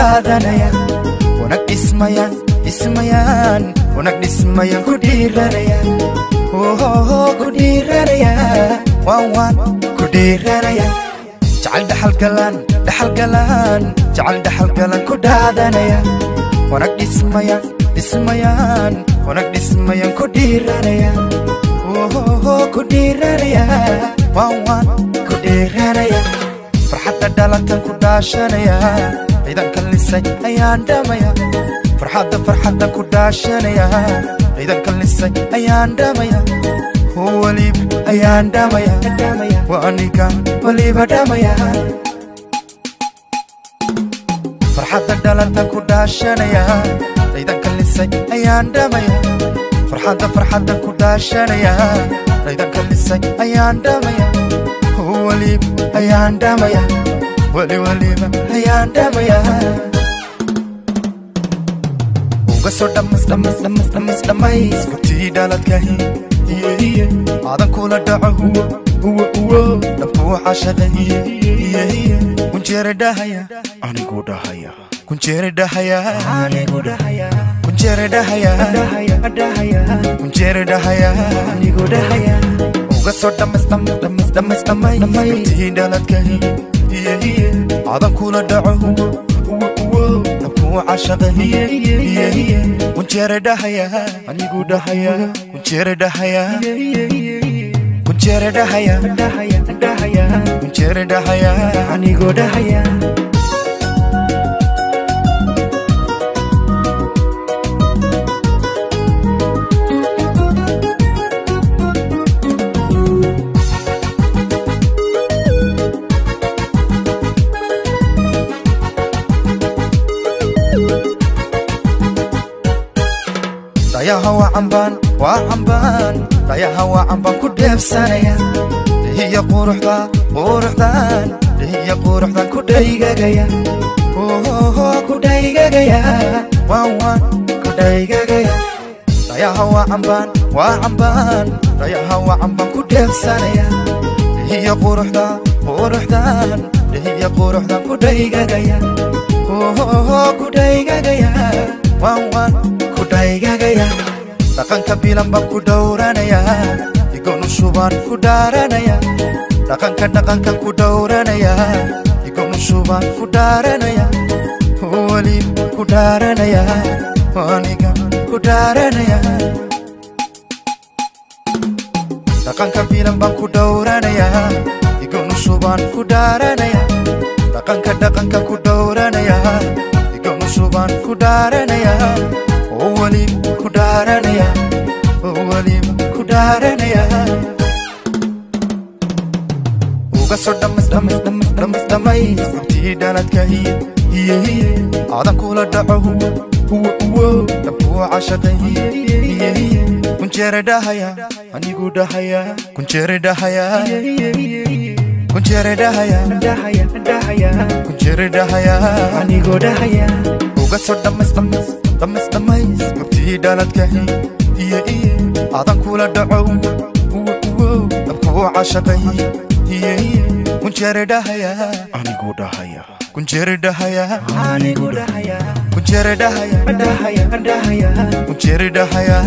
dhaadanaya wanag dhismayaan dhismayaan wanag dhismayaan ku dhiiranaya ku dhiiranaya waan waan ku dhiiranaya jecel dhaxalgalaan dhaxalgalaan jecel dhaxalgalaan ku dhaadanaya wanag dhismayaan dhismayaan wanag dhismayaan ku dhiiranaya ku dhiiranaya waan waan ku dhiiranaya farxadda dhalatan ku dhaashanaya ciidanka lisay ayaan dhamaya farxadda farxadda ku dhaashanaya ciidanka lisay ayaan dhamaya waliba ayaan dhamaya waaniga waliba dhamaya farxadda dhalatan ku dhaashanaya ciidanka lisay ayaan dhamaya farxadda farxadda ku dhaashanaya ciidanka lisay ayaan dhamaya waliba ayaan dhamaya wali waliba ayaan dhamaya uga soo dhamas dhamas dhamas dhamas dhamays gubtii dhaladka hiye aadan kula dhaco huwa huwa huwa dhabkuu cashaqa hiye hiye kunjeere dhahaya anigu dhahaya kunjeere dhahaya anigu dhahaya kunjeere dhahaya dhahaya dhahaya kunjeere dhahaya anigu dhahaya uga soo dhamas dhamas dhamas dhamas dhamays gubtii dhaladka hiye hiye aadan kula dhaco huwa huwa huwa dhabkuu cashaqa hiye hiye hiye kunjeere dhahaya anigu dhahaya kunjeere dhahaya kunjeere dhahaya dhahaya dhahaya kunjeere dhahaya anigu dhahaya dhayaha waa cambaan waa cambaan dhayaha waa cambaan ku dheebsanaya dhihiya quruxda quruxdan dhihiya quruxdan ku dhaygagaya ku dhaygagaya waan waan ku dhaygagaya dhayaha waa cambaan waa cambaan dhayaha waa cambaan ku dheebsanaya dhihiya quruxda quruxdan dhihiya quruxdan ku dhaygagaya ku dhaygagaya waan waan ku dhaygagaya dhaqanka bilan baan ku dhowranaya igonu shubaan ku dhaaranaya dhaqanka dhaqanka ku dhowranaya igonu shubaan ku dhaaranaya waliba ku dhaaranaya aniga ku dhaaranaya dhaqanka bilan baan ku dhowranaya igonu shubaan ku dhaaranaya dhaqanka dhaqanka ku dhowranaya igonu shubaan ku dhaaranaya waliba ku dhaaranaya waliba ku dhaaranaya uga soo dhamas dhamas dhamas dhamas dhamays gubtii dhaladka hiye hiye hiye aadan kula dhaco huwa huwa huwa dhabkuu cashaqa hiye hiye hiye kunjeere dhahaya anigu dhahaya kunjeere dhahaya kunjeere dhahaya dhahaya dhahaya kunjeere dhahaya anigu dhahaya uga soo dhamas dhamas dhamas dhamays gubtii dhaladka hiye hiye aadan kula dhaco huwa huwa dhabkuu cashaqa hiye hiye hiye kunjeere dhahaya anigu dhahaya kunjeere dhahaya anigu dhahaya kunjeere dhahaya dhahaya dhahaya kunjeere dhahaya.